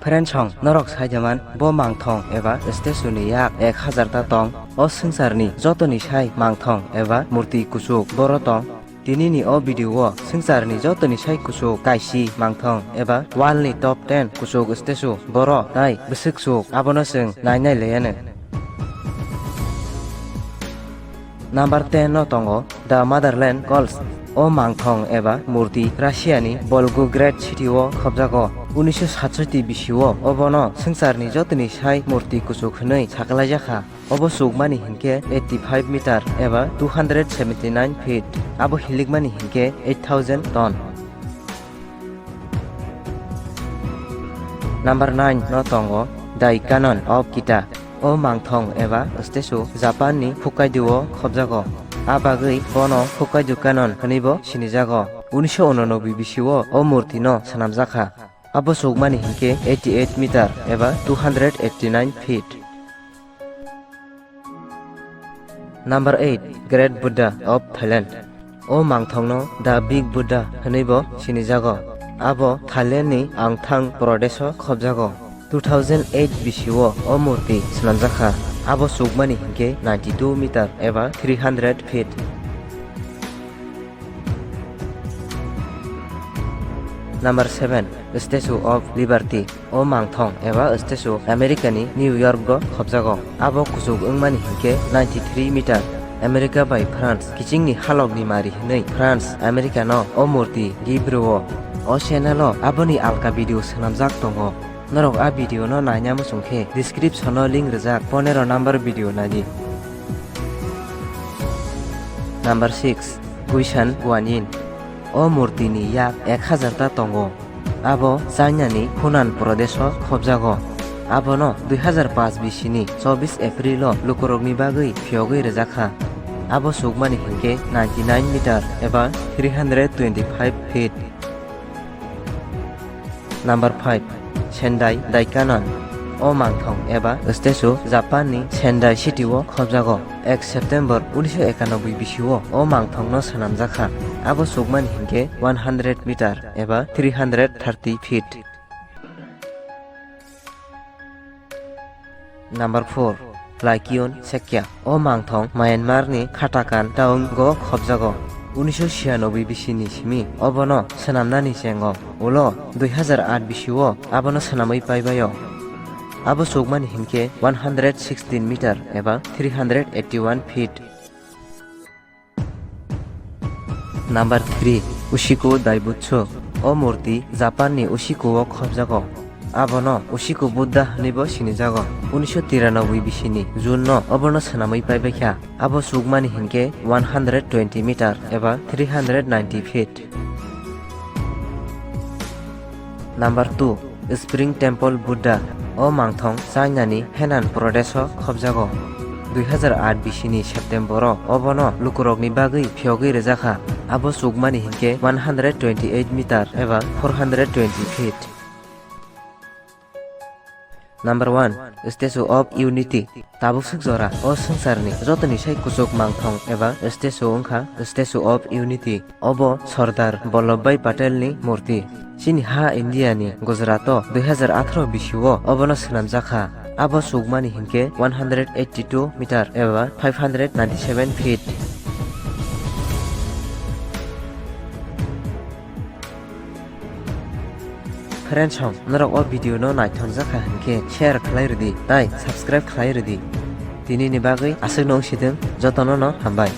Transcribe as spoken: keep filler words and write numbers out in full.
Friends song, norok saijaman bo mangthong eba statue ni yak ek hajar ta tong. O swngcharni jotoni sai mangthong eba murti kuchuk boro tong. Tinini o video o swngcharni jotoni sai kuchuk kaisi mangthong eba world ni top ten kuchuk statue boro tai bwswk chuk abono chwng nainai laiyanw. Number ten no tongo The Motherland Calls. O mangthong eba murti Russia ni Volgograd city o khobjago. Unisho satsoti bisio obono swngcharni jotoni sai murti kuchuk hwnwi saklaijakha. Obo chukmani hinkhe eighty five meter eba two hundred seventy nine feet. Abo hilikmani hinkhe eight thousand ton. Number nine no tongo The Canon of Kita. O mangthong eba statue Japan ni Hokkaido o khobjago. A bagwi bono Hokkaido Canon hwnwibo sinijago. Unisho unonoboi bisio o murti no swnamjakha. Abo chukmani hinkhe eighty eight meter eba two hundred eighty nine feet. Number eight, Great Buddha of Thailand. O mangthongno The Big Buddha hwnwibo sinijago. Abo Thailand ni Angthang Pradesh o khobjago. Two thousand eight bisio o murti swnamjakha. Abo chukmani hinkhe ninety two meter eba three hundred feet. Number seven, Statue of Liberty. O mangthong eba statue America ni New York o khobjago. Abo kuchuk wngmani hinkhe ninety three meter. America bai France kichingni halokni mari hwnwi France America no o murti gift rwo. O channel o aboni alka video swnamjak tongo. Norok a video no naina muchung khe description o link rijak ponero number video naidi. Number six, Guishan Guanyin. O murti ni yak ek hajar ta tongo. Abo China ni Hunan Pradesh o khobjago. Abono dui hajar paanch bisini chobbish April o lukurokni bagwi phiyogwi rwjakha. Abo chukmani hinkhe ninety nine meter eba three hundred twenty five feet. Number five, Sendai Daikanon. O mangthong eba statue Japan ni Sendai city o khobjago. Ek September unisho ekanoboi bisio o mangthongno swnamjakha. Abo chukmani hinkhe one hundred meter eba three hundred thirty feet. Number four, Laikyon Sekya. O mangthong Myanmar ni Khatakan town o khobjago. Unisho siyanoboi bisini simi obono swnamnani chengo. Ulo dui hajar aat bisio abono swnamwi paibaio. Abo chukmani hinkhe one hundred sixteen meter eba three hundred eighty one feet. Number three, Ushiko Daibutsu. O murti Japan ni Ushiko o khobjago. Abono Ushiko Buddha hwnwibo sinijago. Unisho tiranoboi bisini June no obono swnamwi paibaikha. Abo chukmani hinkhe one hundred twenty meter eba three hundred ninety feet. Number two, Spring Temple Buddha. O mangthong China ni Henan Pradesh o khobjago. Dui hajar aat bisini September o obono lukurokni bagwi phiyogwi rwjakha. Abo chukmani hinkhe one hundred twenty eight meter eba four hundred twenty feet. Number one, Statue of Unity. Tabuk swk jora o swngcharni jotoni sai kuchuk mangthong eba statue wngkha Statue of Unity. Obo Sardar Vallabhbhai Patel ni murti. Chini ha India ni Gujarat o dui hajar atharo bisio obono swnamjakha. Abo chukmani hinkhe one hundred eighty two meter eba five hundred ninety seven feet. Friends song, norok o video no naithokjakha hinkhe share khlai rwdi, tai subscribe khlai rwdi. Tini ni bagwi aswk no wng sidwng, jotono no hambai.